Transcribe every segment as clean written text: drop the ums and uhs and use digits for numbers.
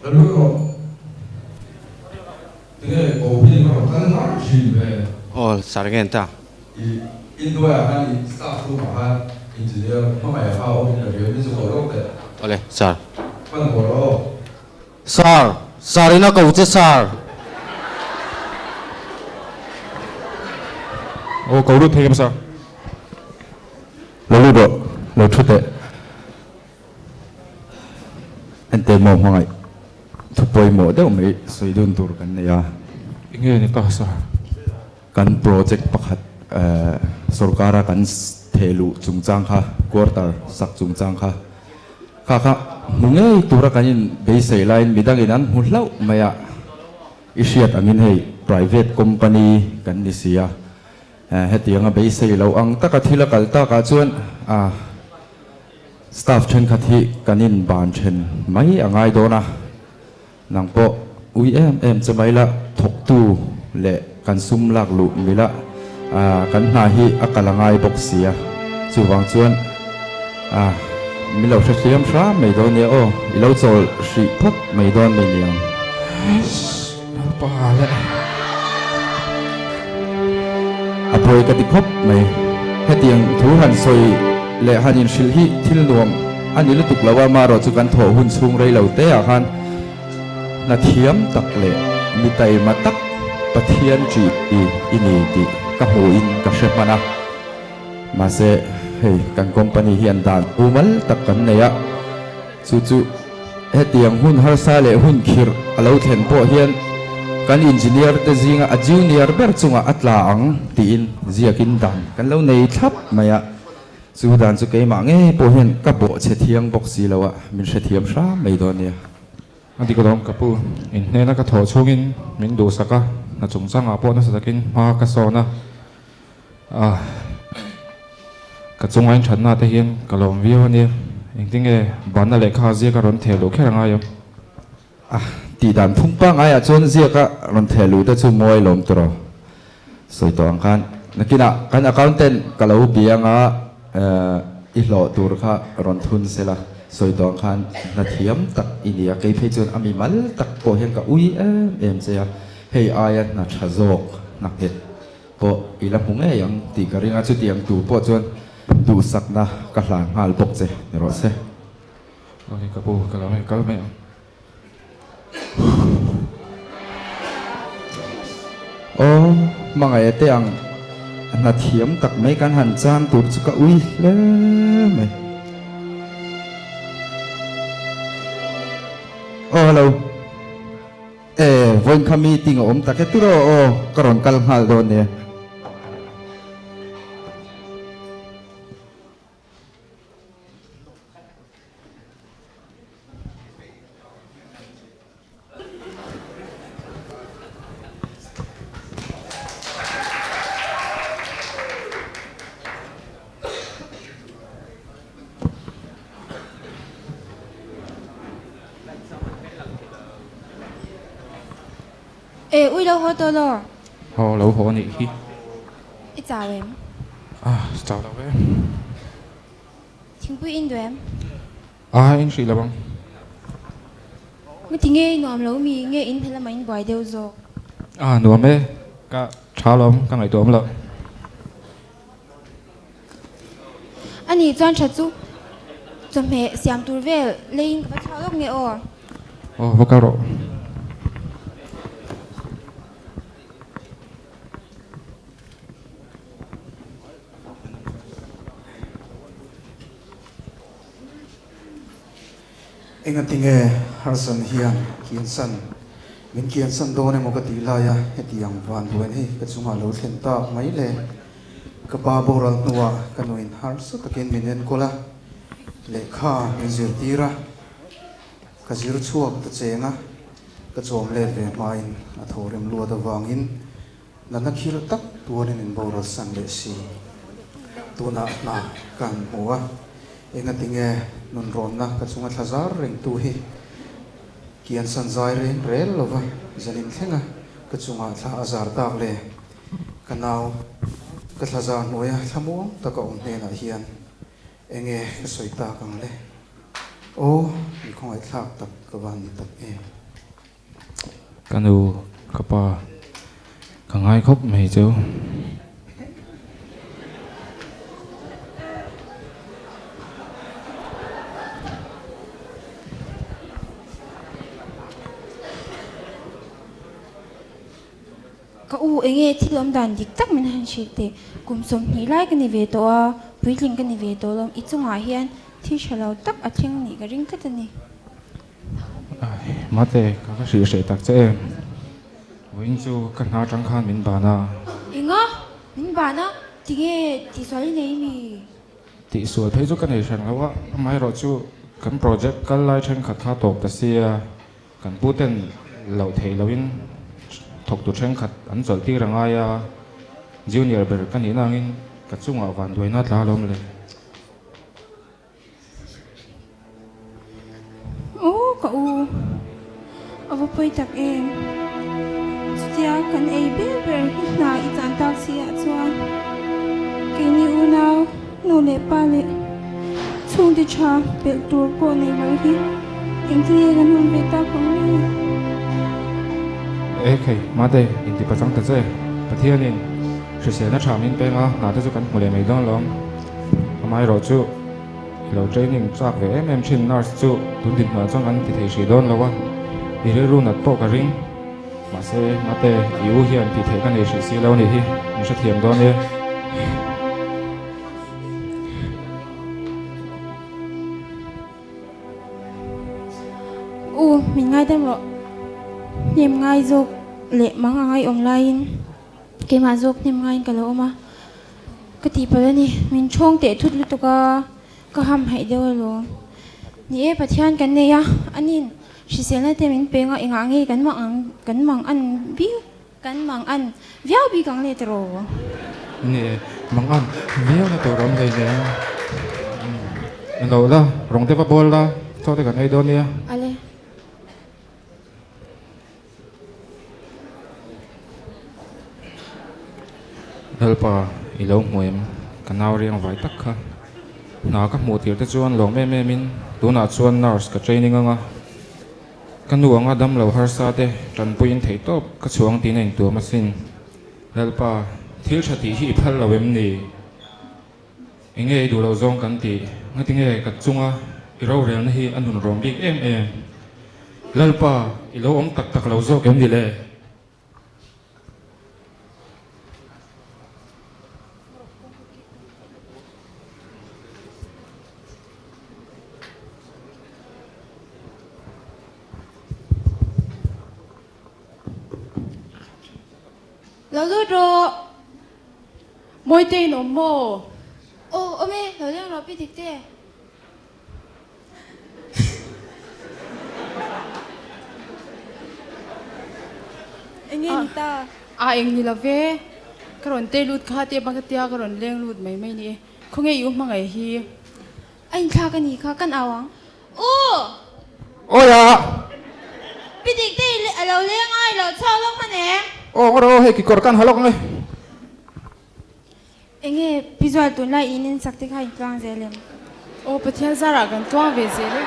Lo lut rawh. Tinge ko hi ka rawn kal har thin ve. Aw sir nge an ta. I inhnuaiah khan i staff room ah khan engineer hmangaih kha a awm in ka hria min zu ko lawk teh. Awle sir. Hman haw rawh aw. Sir, sir in a ko che sir. Aw ko lut thei em sir. Lo lut rawh, lo thu teh. Ente maw hmangaih thu pawimawh deuh mai sawi dun tur kan nei a. Enge ni ta sir? Kan project pakhat sorkara kan theh luh chungchang kha, quarter sak chungchang kha, kha kha hmu ngei tura kan in beisei laiin midangin an hmu hlauh mai a, i hriat angin hei private company kan ni si a, hetianga beisei lo ang taka thil a kal takah chuan a staff thenkhat hi kan in ban then mai a ngai dawn a. Nang pawh ui em em che mai la, thawktu leh kan sum lak luh mila kan hna hi a kal a ngai bawk si a, chuvang chuan min lo hrehliam hram mai dawn nia aw, i lo chawl hrih phawt mai dawn mai niang. Lalpa leh. A pawi ka ti khawp mai. Hetiang thu han sawi leh han inhrilh hi thil nuam a ni lutuk lo a, marawh chu kan thawh hun chhung rei lo te ah khan hna thiam tak leh mi taima tak Pathian ṭih i ni tih ka hmuhin ka hre hman a. Mahse, hei kan company hian dan mumal tak kan nei a, chu chu hetiang hun harsa leh hun khirh a lo thlen pawh hian kan engineer te zinga a junior ber chungah a tla ang tiin ziakin dan kan lo nei thlap mai a. Chu dan chu keimah ngei pawh hian ka bawhchhe thiang bawk si lo a, min hrethiam hram mai dawn nia. A dik alawm ka pu, in hnena ka thawh chhungin min duhsak a, hna chungchangah pawh nasa takin hma ka sawn a, ah ka chunga in thatna te hian ka lawm viau a nia, engtinge banna lehkha ziaka rawn theh luh kher a ngai awm. A tih dan phung pangaiah chuan ziaka rawn theh luh te chu mawi lawm tawh sawi tawh ang khan. Nakinah kan accountant ka lo bia anga i hlawh tur kha rawn thun se la sawi tawh ang khan hna thiam tak i ni a, kei phei chuan a mimal tak pawh hian ka ui em em che a, hei aia hna tha zawk hna nghet pawh i la hmu ngei ang tih ka ring a, chutiang tur pawh chuan duhsakna ka hlan nghal bawk che ni rawh se. Aw ka pu ka lo hei kal mai ang. Aw hmangaih te ang hna thiam tak mai kan han chan tur chu ka ui hle mai. Aw hello e vawiin kha meeting a awm tak e tiraw aw ka rawn kal nghal dawn nia. E, ui lo haw tawh law? Haw lo haw anih hi. I chau em? Ah, chau lo e. Thingpui in duh em? Ah, in hrih lo ang. Nga ti nge i nuam lo mi? Nge in hna lamah in buai deuh zawk? Ah, nuam e. Ka tha lawm, ka ngaihtuah awm lo. Ani chuan tha chu chawhmeh siam tur vel leiin ka va chhuak lawk nge aw? Aw, va kal rawh. Engatinge Harsan hian kiansan min kiansan dawn emaw ka tih laia hetiang vanduain hi ka chungah lo thlen tak mai le. Ka pa boral hnuah ka nuin harsa takin min enkawl a, lehkha min zirtir a, ka zir chhuak ta cheng a, ka chawm let ve hmain a tho rem luat avangin Natna khir tak tuarin in boral san leh si. Tunah hna ka han hmu a, engatinge nunrawnna ka chunga thla zar rengtu hi kian san zai reng rel lova zanin thlenga ka chungah thla a zar tak le? Ka nau, ka thla zar hnuaia thlamuang taka awm hnenah hian enge ka sawi tak ang le? Aw, mi khawngaihthlak tak ka van ni tak em. Ka nu, ka pa, ka ngai khawp mai chu. Ka u, enge thil awm dan dik tak min han hrilh teh. Kum 20 lai ka ni ve tawh a, puitling ka ni ve tawh lo. I chungah hian thil tha lo tak a thleng nih ka ring tlat a ni. Mate, ka va hrilh hreh tak che em. Vawiin chu ka hna atang khan min ban a. Enga? Min ban a? Tinge tihsual i nei mi? Tihsual phei chu ka nei hran lo a, amaherawh chu kan project kal lai thenkhat kha tawp ta sia. Kan pu ten loh theih loin thawktu thenkhat an chawlh tir a ngai a, junior ber ka nihna angin ka chungah vanduaina tla alawm le. Aw ka u, a va pawi tak em? Chutia kan ei ber ber hi hna i chan tak si ah chuan keini unau nu leh pa leh chhungte tha pelh tur pawh nei lo hi engtin nge kan awm ve tak ang le? E khei, Mate, inti pachang ta che. Pathianin hriselna tha min peng a, hna te chu kan hmu leh mai dawn alawm. Amaherawh chu i lo training chak ve em em thin nurse chu tun dinhmunah chuan kan ti thei hrih dawn lo a, i rilru nat pawh ka ring. Mahse mate i u hian tih theih ka nei hrih si lo a nih hi, min hrethiam dawn e. U, min ngaidam rawh. Hnem ngai zawk leh mang a ngaiawm laiin keimah zawk hnem ngaiin ka lo awm a. Ka tihpalh a ni, min ṭhawng teh thut lutuk a, ka ham haih deuh alawm. Ni e, Pathian kan nei a, anin hriselna te min peng a, engah nge kan mang ang, kan mang an viau, kan mang an viau bik ang le tiraw? Ni e, mang an viau na tur awm hlei nen. Englo la, rawng te va bawl la, chaw te kan ei dawn nia. Ale. Lalpa, i lo hmu em? Ka nau riang vai tak kha. Hna ka hmuh tir te chuan lawm em em in tunah chuan nurse ka training anga ka nu anga damlo harsa te tanpuiin theihtawp ka chhuang tiin a intuam asin. Lalpa, thil tha tih hi i phal lo em ni? Enge i duh loh zawng kan tih? Ngatinge ka chunga i rorelna hi a nun rawm bik em em? Lalpa, i lo awm tak tak lo zawk em ni le? Lo lut rawh! Mawite in awm maw? Aw, awm e, lo leng rawh pi dik te. Enge ni ta? A eng ni lo ve, ka rawn tei lut kha tep a ka tia ka rawn leng lut mai mai ni e. Khawnge i u hmangaih hi? A inthlak a nih kha, kan au ang. U! Awi a! Pi dik te i a lo leng a, i lo chhuak lawk hman em? Aw ngaw rawh, hei kekawr kan ha lawk ang e. Enge Pi Zual tunlai in in sak te kha in tluang zel em? Aw Pathian zarah kan tluang ve zel e.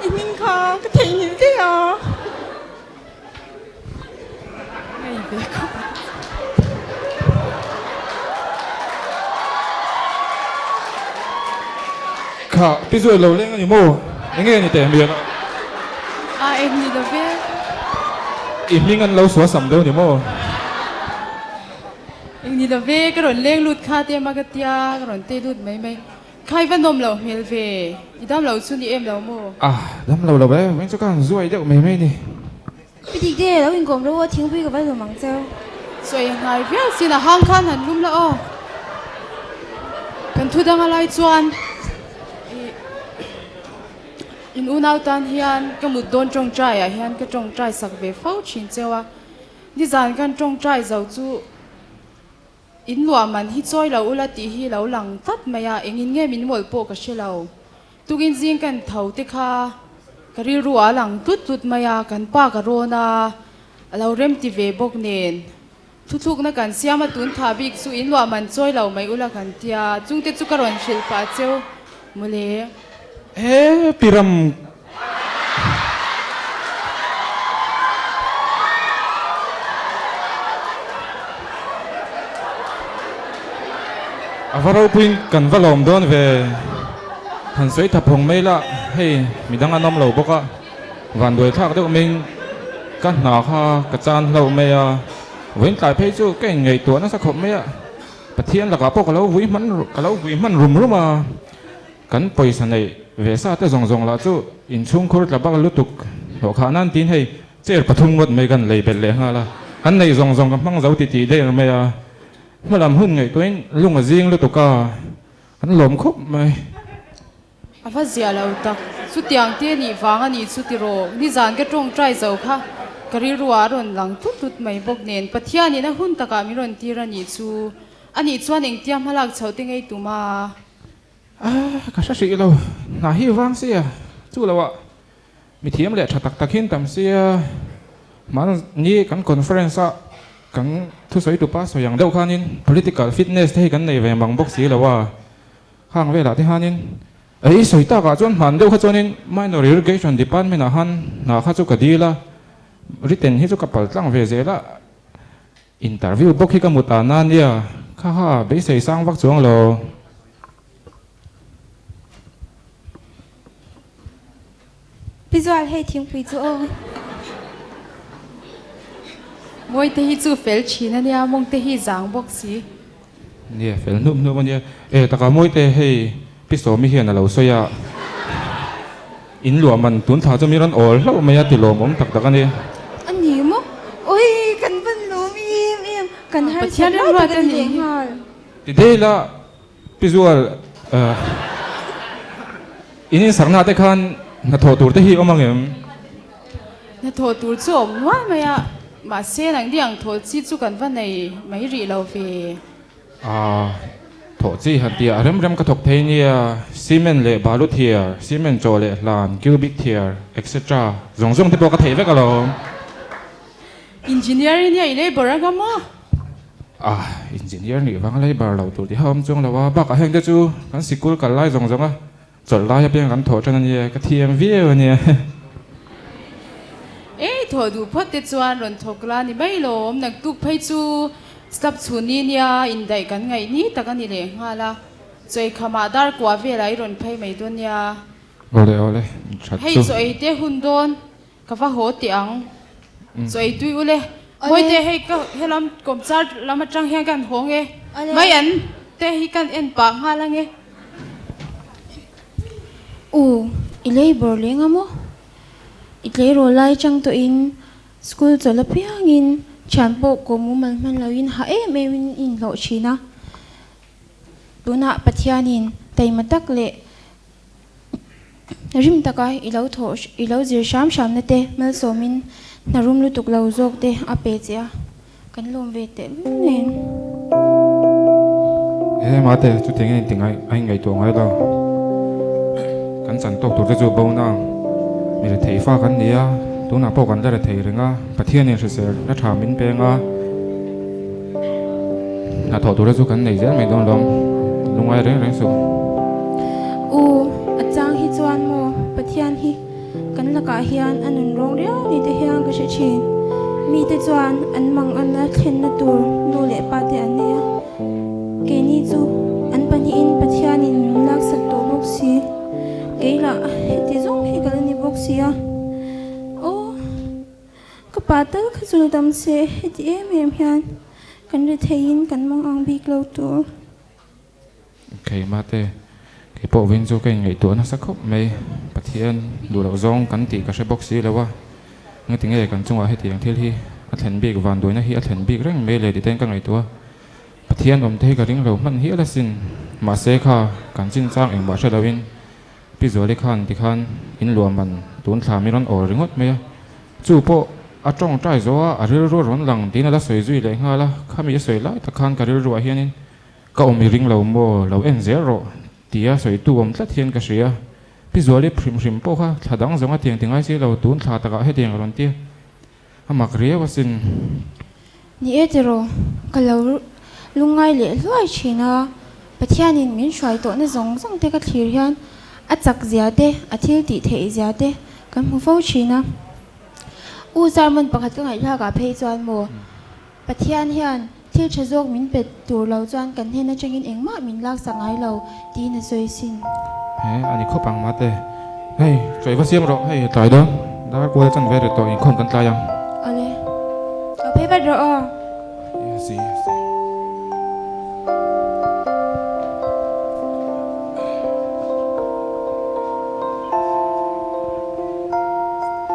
I hming kha ka theihnghilh daih a. Ngei ve khawp a. Kha Pi Zual lo leng a ni maw? Enge ni teh hmel a? A eng ni lo ve. I hming an lo sual sam deuh ni maw? Eng ni lo ve, ka rawn leng lut kha te ma ka tia, ka rawn te lut mai mai. Kha i va nawm loh hmel ve, i dam lo chu ni em lo maw? Ah, dam lo lo e, vawiin chu ka han zuai deuh mai mai ni. Pi dik te, lo inkawm ro a, thingpui ka va lum ang cheu. Sawi a hnai viau sin, a hang khan han lum la aw. Kan thu dang a lai chuan i in unau tan hian ka mut dawn tawngtai ah hian ka tawngtai sak ve fo thin cheu a. Nizan kan tawngtai zo chu in luah man hi chawi lo ula tih hi lo lang tlat mai a, engin nge min mawlh pawh ka hre lo. Tukin zing kan tho te kha ka rilru a lang tlut tlut mai a, kan pa ka rawn a, a lo rem ti ve bawk nen. Thuthlukna kan siam a tun tha bik chu in luah man chawi lo mai ula kan tia, chungte chu ka rawn hrilh pah cheu mawle. He piram A va ropuiin kan va lawm dawn ve. Han sawi tha phawng mai la, hei midang an awm lo bawk a, vanduai thlak deuh maiin ka hna kha ka chan hlauh mai a, vawiin tlai phei chu ka inngaihtuah nasa khawp mai a, Pathian lakah pawh ka lo vui hman ka lo vui hman rum rum a. Kan pawisa neih ve sa te zawng zawng lah chu inchhungkhur tla bak lutuk hlawh khah nan tiin hei chair pathum ngawt mai kan lei belh leh nghal a, kan neih zawng zawng ka hmang zo ti tih daih mai a, hmalam hun ngaihtuahin lung a zing lutuk a, an lawm khawp mai. A va zia lo tak, chutiang te nih vang a nih chu tiraw, nizan ka tawngtai zo kha ka rilru ah a rawn lang tut tut mai bawk nen Pathianin a hun takah min rawn tir a nih chu, a nih chuan engtia hmalak chhoh te ngei tum a. Ah, ka hre hrih lo, hna hi vang sia, chu lo ah mithiam leh tha tak tak hin tam sia, mahni kan conference ah kan thusawi tupa sawi ang deuh khanin political fitness te hi kan nei ve mang bawk si lo a, khang velah te khanin ei sawi tak ah chuan hman deuh kha chuanin minor irrigation department ah khan hna kha chu ka dil a, written hi chu ka pal tlang ve zel a. Interview bawk hi ka hmu ta na nia, kha ha beisei sang vak chuang lo. Pi Zual hei thingpui chu aw. Mawite hi chu fel thin a nia, mawngte hi zang bawk si. Nia fel hnup hnup a nia. E taka Mawite hei Pi Sawmi hian a lo sawi a, in luah man tun thla chu mi rawn awl hlauh mai a ti lawmawm tak tak a ni. A ni maw? Oi kan van lawm em em, kan harsat lai tak a ni leh nghal. Ti dei la Pi Zual in insakna te khan hnathawh tur te hi awm ang em? Hnathawh tur chu awm nual mai a, mahse nang diang thawh chi chu kan va nei mai rih lo ve. A thawh chi han tih ah rem rem ka thawk thei nia, cement leh balu thiar, cement chaw leh hlan, cubic thiar etc. Zawng zawng te pawh ka theih vek alawm. Engineer i nia i labour anga maw? A, engineer nih vang labour lo tur tih ha awm chuang lo a, bakah heng te chu kan sikul kal lai zawng zawng a, Chawlh lai apiang kan thawh tan a nia, ka thiam viau a nia. Ei, thawh duh phawt te chuan rawn thawk la ni mai lawm, naktuk phei chu slap chhun ni nia indaih kan ngaih ni tak a ni leh nghal a, chaw ei khamah dar kua velah i rawn phei mai dawn nia. Awle awle, that Hei chu. chaw ei te hun dawn, ka va haw teh ang, chaw ei tui ule. Mawite hei ka helam kawmchar lam atang hian kan hawng e, mai an te hi kan en pah nghal ange. U, i labour leng a maw? I tleirawl lai chang tawhin school chawlh apiangin thian pawh kawm mumal hman loin hah em em in i inhlawh thin a. Tunah Pathianin taima tak leh rim taka i lo thawh i lo zir hram hramna te malsawmin hna rum lutuk lo zawk te a pe che a. Kan lawm ve teh lul nen. He mate chutiang in inti ngai a inngaihtuah ngai lo. Kan chan tawk tur te chu bo na mi rethei fa kan ni a, tunah pawh kan la rethei reng a, Pathian in hrisel na tha min peng a, hnathawh tur te chu kan nei zel mai dawn lawm, lungai reng reng suh. U, a chang hi chuan maw Pathian hi Kan lakah hian a nun rawng riau ni te hian ka hre thin. Mite chuan an mang ana thlenna tur nu leh pa te an nei a. Keini chu an pahnihin Pathianin min laksak tawh bawk si. Kei lah heti zawng hi ka la ni bawk si a. Aw, ka pa tal kha chu la dam se heti em em hian kan retheiin kan mang ang bik lo tur. Keimah te, kei pawh vin chu ka inngaihtuah nasa khawp mai. Pathian duh loh zawng kan tih ka hre bawk si lo a, ngati nge kan chungah hetiang thil hi a thlen bik, vanduaina hi a thlen bik reng mai le tih te ka ngaihtuah a. Pathian awm te hi ka ring lo hman hial asin. Mahse kha kan chinchang engmah hre loin Pi Zuali khan tikhan in luah man tun thla mi rawn awl ringawt mai a, chu pawh a tawngtai zo a, a rilru a rawn lang tiin a la sawi zui leh nghal a, khami a sawi lai tak khan ka rilruah hianin Ka awm i ring lo maw, lo en zel rawh, tia sawitu awm tlat hian ka hria. Pi Zuali hrim hrim pawh kha thla dang zawng a tiang ti ngai si lo, tun thla takah hetiang a rawn ti a mak riau asin. Ni e tiraw, ka lo lungngai leh hluai thin a, Pathianin min hruai tawhna zawng zawng te ka thlir hian. A chak zia te, a thil tih theih zia te kan hmu fo thin a. U sermon pakhat ka ngaihthlak ah phei chuan maw Pathian hian thil tha zawk min pe tur lo chuan kan hnen atangin engmah min laksak ngai lo tiin a sawi sin. He a ni khawp ang mate. Hei chawi va siam rawh hei tlai dawn dar kual chan ve rih tawh inkhawm kan tlai ang. Awle. Lo phei vat rawh aw. Yes yes.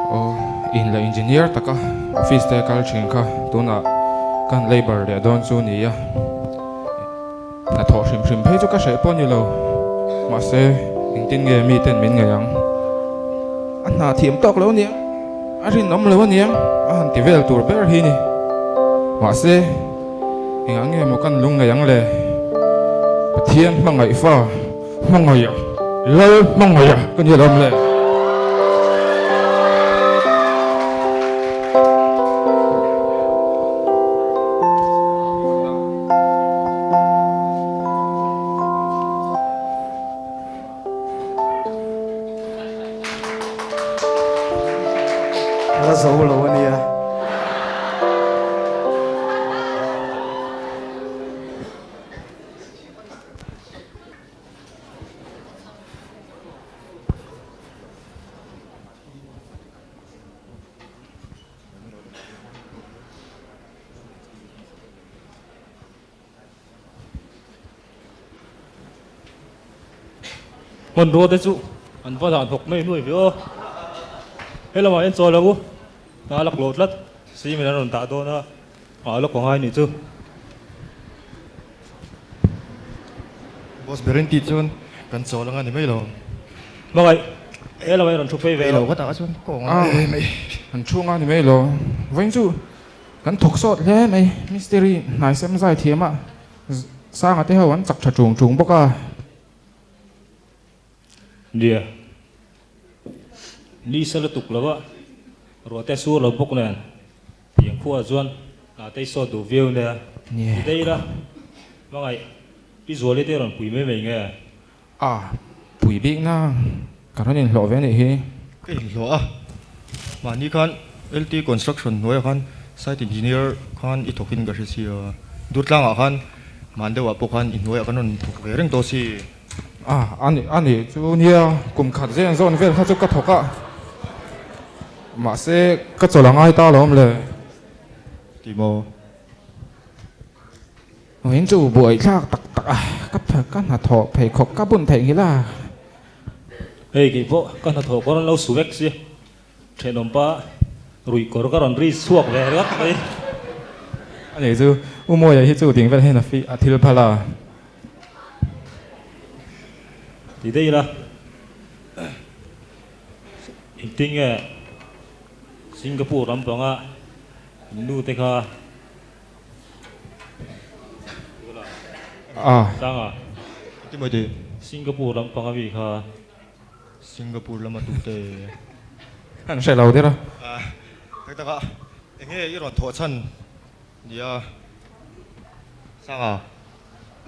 Aw in la engineer taka office te kal thin kha tunah kan labour leh dawn chu nia hnathawh hrim hrim phei chu ka hreh pawh ni lo mahse engtin nge mi ten min ngaih ang a hna thiam tawk lo nia. A rinawm lo aniang a han ti vel tur ber hi ni. Mahse, engah nge maw kan lung ngaih ang le? Pathian hmangaih fa hmangaih a, Lal hmangaih a ka ni alawm le. La zo lo a nia. Hmanrua te chu an va dan hawk mai nuai ve aw. He lamah hian chawl ang u, hna lak lo tlat cement an rawn dah dawn a, nghah lawk a ngai nih chu. Boss berin tih chuan kan chawl anga ni mai lo. Hmangaih, he lamah hian rawn thu phei ve rawh. An thu anga ni mai lo, vawiin chu Kan thawk sawt hle mai, mistiri hnaisem zai thiam a, Sanga te ho an chak tha chung chung bawk a. Nia, ni sa lutuk lo a, ruah te sur lo bawk nen, tiang khuaah chuan hna te i sawt duh viau nia. Ti daih ila, hmangaih Pi Zuali te rawn pui mai mai nge? A, pui bik na ka rawn inhlawh ve anih hi. Ka inhlawh a, mahni khan LT Construction hnuaiah khan Site Engineer khan i thawk in ka hre sia, Durtlangah khan man deuhah pawh khan i hnuaiah kan rawn thawk ve reng tawh si. A, ani ani chu nia kum khat zen zawn vel kha chu ka thawk a, mahse ka chawlh a ngai ta alawm le. Ti maw? Vawiin chu buai thlak tak tak a, ka ka hnathawh pheikhawk ka bun theih nghilh a. Hei kei pawh ka hnathawh kawr an lo su vek si, thenawm pa ruih kawr ka rawn ri chhuak ve ringawt mai. A nei chu U Mawia hi chu ding vel hian a fi a thil phal a. Ti daih ila, engtin nge Singapore lampanga nu te kha. A. Sanga. Ti mai te. Singapore lam panga mi kha. Singapore lama tu te. An hre lo der a. Tak tak a, enge i rawn thawh chhan nia Sanga.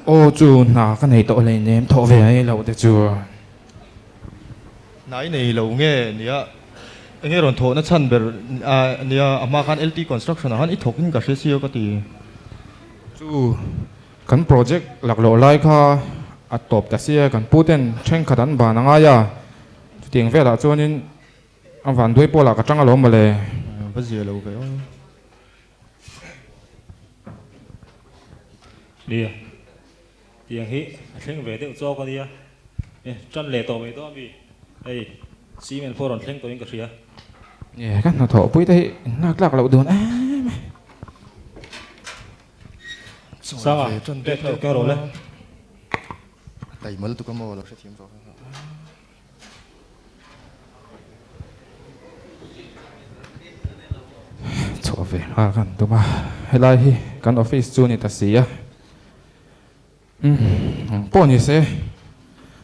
Aw chu hna ka nei tawh hleinem thawh ve ai lo te chu. Hna i nei lo nge nia enge rawn thawhna chhan ber nia a hma khan LT construction ah khan i thawk in ka hre sia ka ti. Chu kan project laklawh lai kha a tawp ta sia kan pu ten thenkhat an ban a ngai a chutiang velah chuanin a vanduai pawlah ka tang alawm mawle. Va zia lo ve aw. Nia, tiang hi a thleng ve deuh chawk a nia. E, tan leh tawh mai dawn mi? Hei, cement pawh rawn thleng tawhin ka hria. Nia, ka hnathawh pui te hi in lak tlak loh dun em e. Sanga, pek hlauh keng rawh le. A taima lutuk a maw, lo hrethiam zawk a. Chhuah ve nghal kan tum a, helai hi kan office chu a ni ta si a, umm eng pawh ni se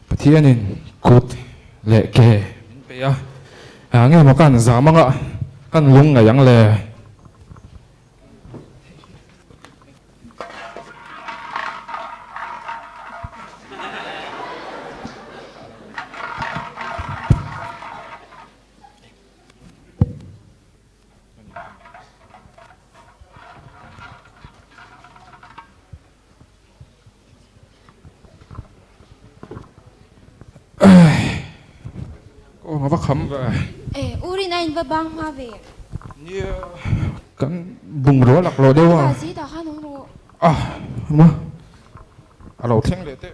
Pathianin kut leh ke min pe a, eng nge maw kan zam anga kan lung ngaih ang le. a va kham ve. E, u rin a in va bang hma ve. Nia, kan bungrua lak lo deuh a. Ka zi tah khan awm rawh. A, maw? A lo thleng leh teh.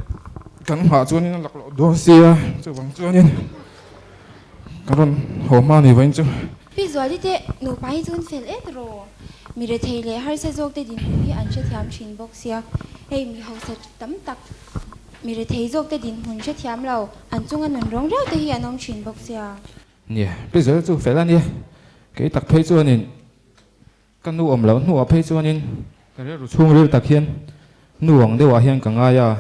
Kan nghah chuanin a lak loh dawn sia, chuvang chuanin ka rawn haw hma ni vawiin chu. Pi Zuali te nupa hi chu an fel et rawh. Mi rethei leh harsa zawk te dinhmun hi an hrethiam thin bawk sia. Hei mi hausa tam tak mi rethei zawk te dinhmun hrethiam lo, an chunga nun rawng riau te hi an awm thin bawk sia. Nia, Pi Zuali chu fel a nia. Kei tak phei chuanin Ka nu awm loh hnuah phei chuanin ka rilru chhungril tak hian nu ang deuhah hian ka ngai a,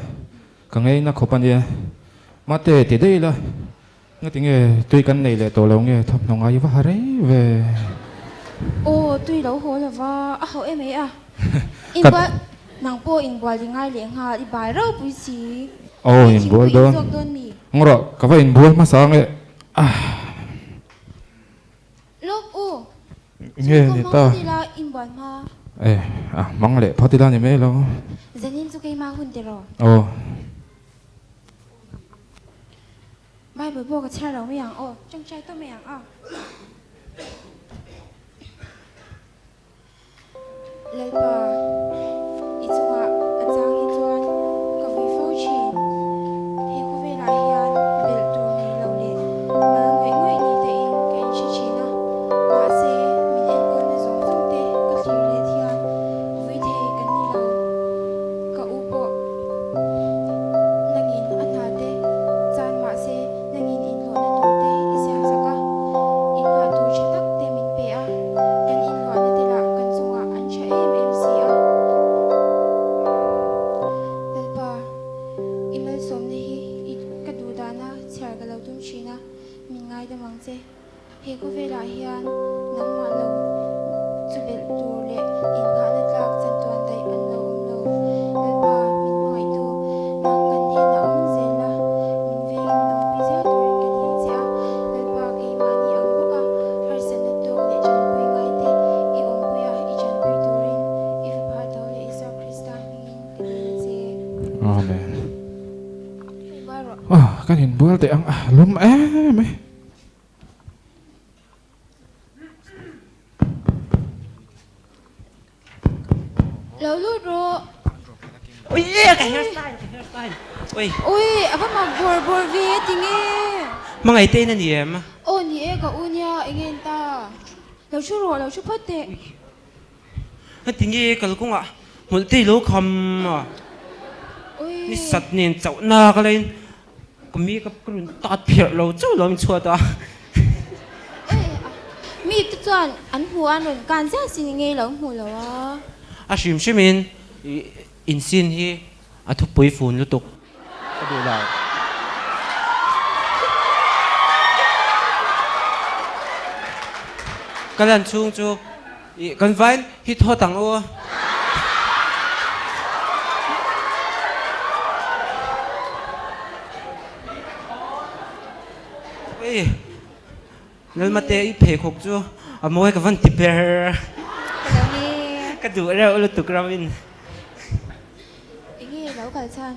ka ngeina khawp a nia. Mate ti daih ila, ngati nge tui kan nei leh tawh lo nge thawmhnaw ngai va ha rei ve. Aw, tui lo haw lova, a hauh em ei a. Inbual, nang pawh inbual i ngai leh nghal, i bai ropui si. Aw, inbual dawn. Thingpui in zawk dawn mi? Ngawrah, ka va inbual hmasa ange. Lawk u, Nge ni ta? Chhungkaw hmang phawt ila inbual hma. Eh, a hmang leh phawt ila ni mai lo. Zanin chu keimah hun tiraw? Aw. Bible pawh ka chhiar lo mai ang aw, tawngtai tawh mai ang a. Lalpa, i chungah a chang hi chuan ka vui fo thin. He khawvelah hian belh tur nei lo leh mal ngawih ngawih ni tein ka inhre thin a, mahse min enkawlna zawng zawng te ka thlir let hian vui thei kan ni lo. Ka u pawh nangin a hna te chan mahse nangin inhlawhna tur te i siam sak a, inluah tur tha tak te min pe a, kan inluahna te lah kan chungah an tha em em si a. Lalpa, i malsawmna hi i ka duh dana chhiar ka lo tum thin a, min ngaidam ang che. He khawvelah hian nangmah lo chu belh tur leh innghahna tlak chantuan daih an lo awm lo. Lalpa, min hmangaihtu, nang kan hnenah awm zel la, min vengin min awmpui zel turin ka dil che a. Lalpa, keimahni ang bawka harsatna tawk leh chanpui ngaite i awmpuia i chanpui turin i fapa tho leh Isua Krista hmingin ka dil a che. Amen. Ah, kan inbual teh ang a, lum em e. Lo lut rawh. Ui ka hairstyle ka hairstyle. Ui. Ui a va mak bawr bawr ve a ti nge. Hmangaih te in a ni em? Aw ni e ka u nia enge an ta. Lo thu rawh lo thu phawt teh. A ti nge kalkawngah hmawlh te i lo kham a. Ui. Ni sat nen chauh nak a lain. Ka makeup ka rawn tat pherh lo chauh lo min chhuat a. Mi te chuan an hmu a an rawn kan ziah sin i ngei lo hmu lo a. A hrim hrim in in sin hi a thupui fun lutuk ka duh lo. Ka lan chhung chu kan vain hit hawt ang u. Ui, Lalmate i pheikhawk chu a mawi ka van ti ber. Ka duh reuh lutuk ramin. Enge lo kal chhan?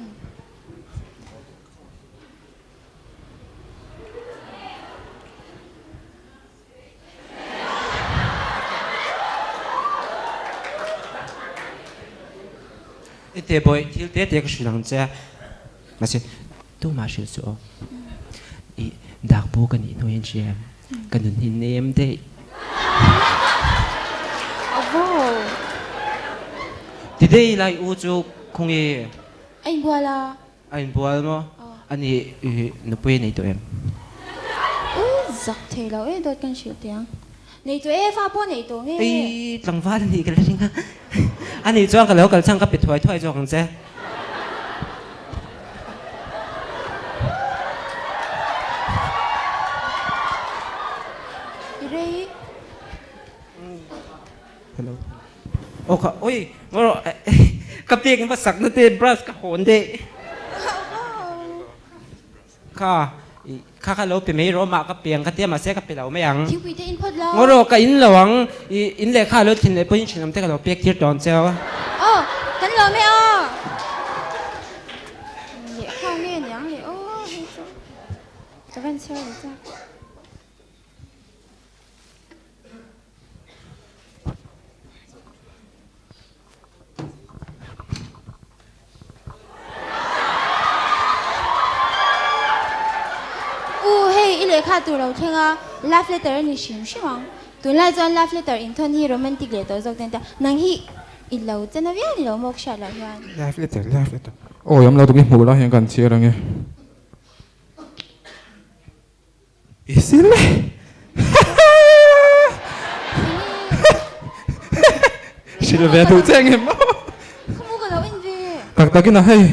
I te bawi thil te te ka hrilh ang che. Mahse tumah hrilh suh aw. I dak bu ka nih hnu hian hria em? Ka nun hi nem daih. Ti daih lai u chu khawnge? A inbual a. A inbual maw? A nih nupui a nei tawh em? Ui zak thei lo e dawt kan hrilh teh ang. Nei tawh e, fa pawh nei tawh nge? Ei tlangval a nih ka la ring a. A nih chuan ka lo kal chang ka pe thuai thuai zawk ang che. I rei. Hello. Aw ka ui ngaw rawh ka pek in va sak na te brush ka hawn deh. Kha kha kha lo pe mai rawh mah ka pe ang ka tia mahse ka pe lo mai ang. Thingpui te in phawt lo. Ngaw rawh ka in lo ang i in lehkha lo thin leh pawhin thenawm te ka lo pek tir tawh ang che aw. Aw kan lo mai aw. Lehkha nge niang leh aw hei chu ka van chhiar lo chak. lehkha tur lo thleng a, love letter a ni hrim hrim ang. Tunlai chuan love letter inthawn hi romantic leh tawh zawk ten ta. Nang hi i lo chena viau ni lo maw ka hriat loh hian. Love letter, love letter. Awi am lo tuk i hmuh lai hian kan chhiar ange. I sil e. Hrilh ve duh che engem maw? Ka mu ka lo en ve. Tak takin a hei,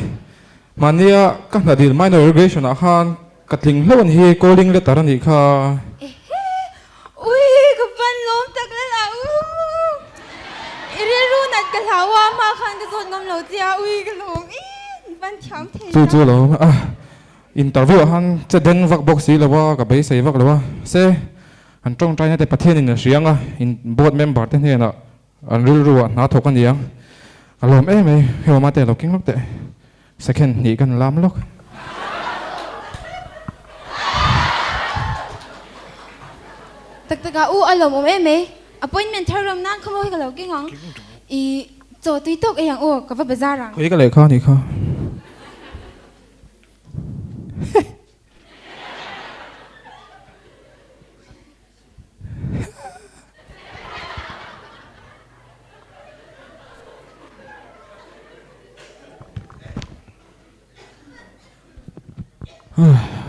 mahnia ka hna dil minor irrigation ah khan ka tling hlauh a ni hi, calling letter a nih kha. Ehe! Ui ka van lawm tak lal a u! I rilru nat ka hlau a, hma khan ka zawt ngam lo che a, ui ka lawm i, van thiam thei Chu chu lo a. Interview ah khan che den vak bawk si lo a, ka beisei vak lo a. Se, an tawngtaina te Pathianin a hria ang a, in board member te hnenah an rilru ah hna thawk a ni ang. Ka lawm em mai, hei awma te a lo keng lawk teh. Second hnih kan lam lawk. Tak tak ah u a lawm awm em mai, appointment thar ram nan khaw maw hi ka lo keng ang. I chaw tui tawk ei ang u, ka va bazar ang. Khawi ka lehkha a nih kha.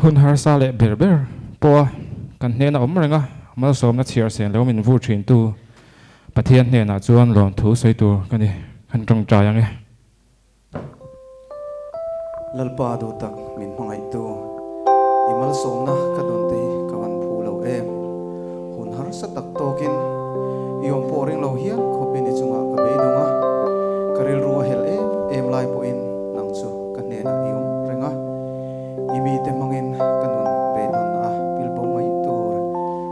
Hun harsa leh ber ber pawha kan hnena awm reng a, malsawmna chhiar sen lo min vur thintu Pathian hnenah chuan lawmthu sawi tur ka ni, kan tawngtai ang e. Lalpa duh tak min hmangaihtu, i malsawmna ka dawn te hi ka van phu lo em. Hun harsa tak tawkin i awm pawh ring lo hial khawpin i chungah ka beidawng a, ka rilru a helh em em lai pawhin nang chu ka hnenah i awm reng a, i mite hmangin ka nun beidawn a pilbo mai tur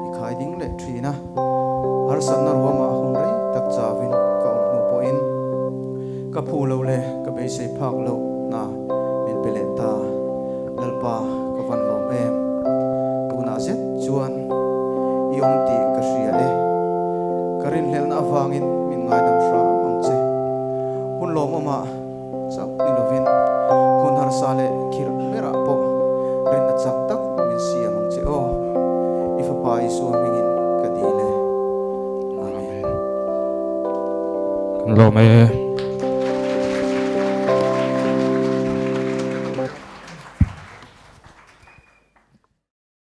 i khai ding leh thin a, harsatna ruamah hun rei tak chauhin ka awm hnu pawhin. Ka phu lo le, ka beisei phak loh hna min pe leh ta. Lalpa, ka van lawm em? Tunah zet chuan i awm tih ka hria e. Ka rinhlelhna avangin min ngaidam hram ang che. Hun lawmawmah chauh ni lovin hun harsa leh khirh berah pawh rinna chak tak min siam ang che aw. I fapa Isua hmingin ka dil e. Amen. Kan lawm e.